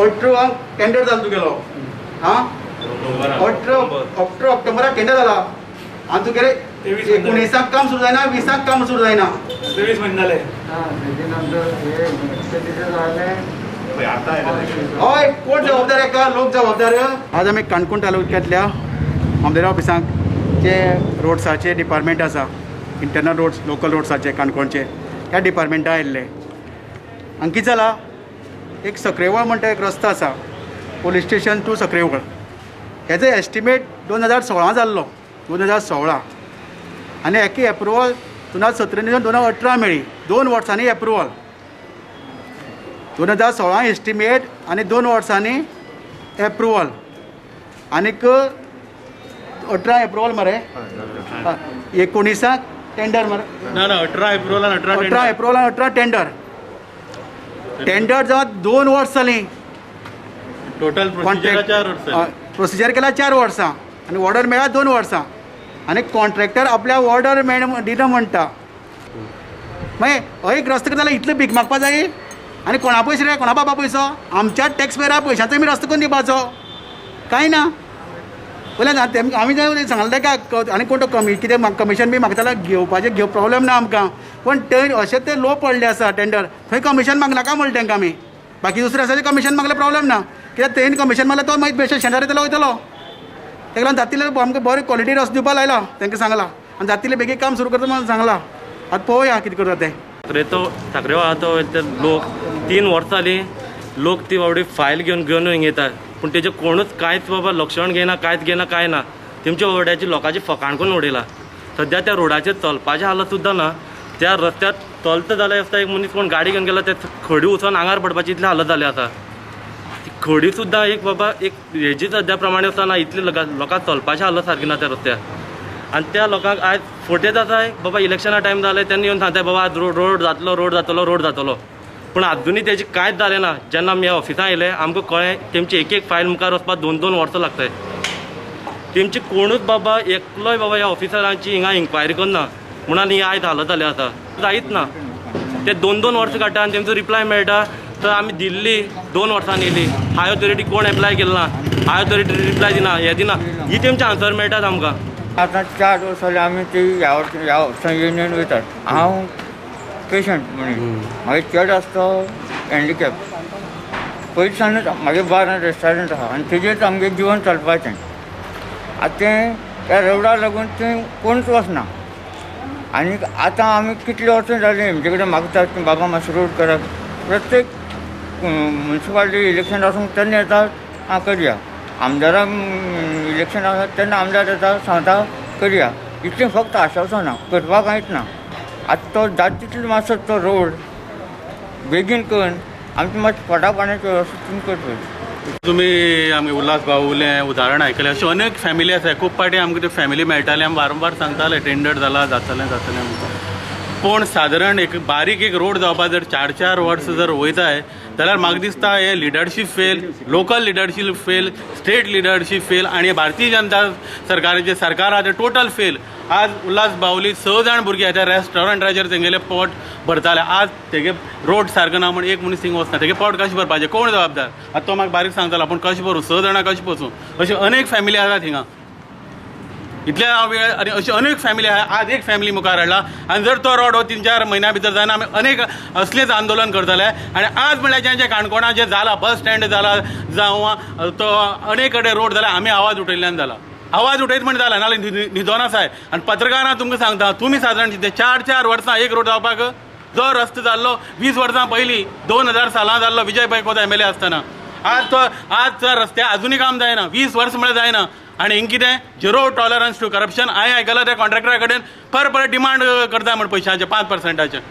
18 tender जालो तुगेलो. आं, 18 ऑक्टोबराक टेंडर जाला आनी तुगेले 19 काम सुरू जायना, 20 काम सुरू जायना. 23 महिने जाले. हय, कोण जबाबदार एका? लोक जबाबदार. आज आमी काणकोण तालुक्यांतल्या आमदार ऑफिसांक जे रोड्साचे डिपार्टमेंट आसा, इंटरनल रोड्स, लोकल रोड्साचे काणकोणचे, त्या डिपार्टमेंटा आयिल्ले. हांगा कितें जालां, एक सकरेवळ म्हणटा एक रस्तो आसा, पुलीस स्टेशन टू सकरेवळ. हेजो एस्टिमेट 2016 जाल्लो, 2016, आनी हेका एप्रुवल 2017 न्ही 2018 मेळ्ळी. 2 वर्सांनी एप्रुवल. 2016 एस्टिमेट आनी 2 वर्सांनी एप्रुवल. आनीक 18 एप्रुवल मरे, 19 टेंडर मरे. ना ना, 18 एप्रुवल आनी 18. 18 एप्रुवल आनी 18 टेंडर. टेंडर जावन 2 वर्स जालीं. टोटल प्रोसिजर 4 वर्सां. प्रोसिजर केला 4 वर्सां आनी ऑर्डर मेळ्ळा 2 वर्सां आनी कॉन्ट्रॅक्टर आपल्या ऑर्डर मेळ दिना म्हणटा. मागीर हो एक रस्तो करता जाल्यार इतलो भीक मागपा जाय? आनी कोणा पयशे रे, कोणा बाबा पयसो? आमच्या टॅक्स पेयरा पयशांचो आमी रस्तो करून दिवपाचो कांय ना. वयल्यान आमी जर सांगलें ताका आनी कोण तो कमी कितें कमिशन बी मागता जाल्यार घेवपाचें, घेव, प्रॉब्लेम ना आमकां. पूण ते अशें ते लो पडले आसा टेंडर, थंय कमिशन मागनाका म्हणलें तांकां आमी. बाकी दुसरे आसा ते कमिशन मागल्यार प्रॉब्लेम ना, कित्याक थंय कमिशन मागल्यार तो मागीर बेश्टे शेजारी येतलो वयतलो. ताका लागून जाता तितले आमकां बरी क्वॉलिटी रस्तो दिवपा लायला तांकां सांगलां आनी जाता तितले बेगीन काम सुरू करता म्हणून सांगलां. आतां पळोवया कितें करता तें. ठाकरे तो ठाकरेवाळा तो लोक 3 वर्सां जालीं लोक ती बाबडी फायल घेवन घेवन हिंगा येतात, पूण तेजें कोणूच कांयच बाबा लक्षण घेयना, कांयच घेयना, कांय ना. तेमच्या बाबड्याची लोकांची फकाण करून उडयला. सद्या त्या रोडाचेर चलपाचें हालत सुद्दां ना. त्या रस्त्यार चलता जाल्यार आसता एक मनीस कोण गाडी घेवन गेला ते खडी वचून आंगार पडपाची इतली हालत जाली आतां. ती खडी सुद्दां एक बाबा एक हेजी सद्या प्रमाणे वचना, इतली लोकांक चलपाची हालत सारकी ना त्या रस्त्यार. आनी त्या लोकांक आयज फटेत आसाय बाबा इलेक्शना टायम जाले तेन्ना येवन सांगताय बाबा आज रोड जातलो, रोड जातलो, रोड जातलो, पूण आजुनूय तेजें कांयच जालें ना. जेन्ना आमी ह्या ऑफिसान येयले आमकां कळ्ळें तेमची एक एक फायल मुखार वचपाक 2-2 वर्सां लागताय. तेमची कोणूच बाबा एकलोय बाबा ह्या ऑफिसरांची हिंगा इन्क्वायरी करना म्हणून ही आयज हालत जाली आसा. जायच ना ते 2-2 वर्सां काडटा आनी तेमचो रिप्लाय मेळटा तर आमी दिल्ली 2 वर्सांनी येयली, हाय ऑथॉरिटी कोण एप्लाय केलो ना, हाय ऑथॉरिटी रिप्लाय दिना, हें दिना, ही तेमचे आन्सर मेळटात आमकां. आतां 4 वर्स जाले आमी ती ह्या वर्सां युनियन वयतात. हांव पेशंट म्हणून मागीर चेडो आसा तो हँडिकॅप. पयलीं सावनूच मागीर बार आनी रेस्टॉरंट आसा आनी तेजेर आमगें जिवन चलपाचें. आतां तें त्या रोडाक लागून थंय कोणूच वचना. आनी आतां आमी कितलीं वर्सां जालीं हेमचे कडेन मागतात की बाबा मातसो रोड करात. प्रत्येक मुन्सिपालिटी इलेक्शन आसूं तेन्ना येता, आं करया. आमदारांक इलेक्शन आसा तेन्ना आमदार येता, सांगता करया. इतलें फक्त आश्वासनां, करपाक कांयच ना. आतां तो जाता तितलो मातसो तो रोड बेगीन करून आमचें मातशें पोटा पाण्याचें वेवस्था तुमी करपाक. तुमी आमगे उल्हास भाऊलें उदाहरण आयकलें. अश्यो अनेक फॅमिली आसा, खूब पाटी आमकां त्यो फॅमिली मेळटाले, आमी वारंवार सांगताले टेंडर जाला, जातलें जातलें म्हणून. पूण सादारण एक बारीक एक रोड जावपा जर 4-4 वर्सां जर वयताय जाल्यार म्हाका दिसता हे leadership fail, local leadership fail, state leadership fail आनी भारतीय जनता सरकाराचें सरकार आहा तें टोटल फेल. आज उल्हास बावली 6 जाण भुरगीं आहा त्या रेस्टॉरंटाचेर तेंगेले पोट भरताले. आज तेगे रोड सारको ना म्हण एक मनीस थिंग वचना, तेगे पोट कशें भरपाचें, कोण जबाबदार? आतां तो म्हाका बारीक सांगतालो आपूण कशें भरूं, 6 जाणां कशें पोसूं. अश्यो अनेक फॅमिली आसात थिंगा इतल्या हांव वेळ आनी अश्यो अनेक फॅमिली आहा. आज एक फॅमिली मुखार हाडला आनी जर तो रोड हो 3-4 म्हयन्या भितर जायना आमी अनेक असलेच आंदोलन करतले. आनी आज म्हणल्यार जें जें काणकोणा जें जाला, बस स्टँड जाला जावं तो अनेक कडेन रोड जाला, आमी आवाज उठयल्ल्यान जाला. आवाज उठयत म्हण जाला, नाजाल्यार न्हिदोन आसाय. आनी पत्रकारां तुमकां सांगता, तुमी सादारण चिंतता 4-4 वर्सां एक रोड जावपाक, जो रस्तो जाल्लो 20 वर्सां पयलीं 2000 सालां जाल्लो विजय पै कोता एम एल ए आसतना, आज तो आज त्या रस्त्या अजुनूय काम जायना, 20 वर्सां म्हळ्यार जायना. आनी हिंग कितें झिरो टॉलरन्स टू करप्शन. हांवें आयकलां त्या कॉन्ट्रॅक्टरा कडेन पर परत डिमांड करता म्हण पयशांचे 5%.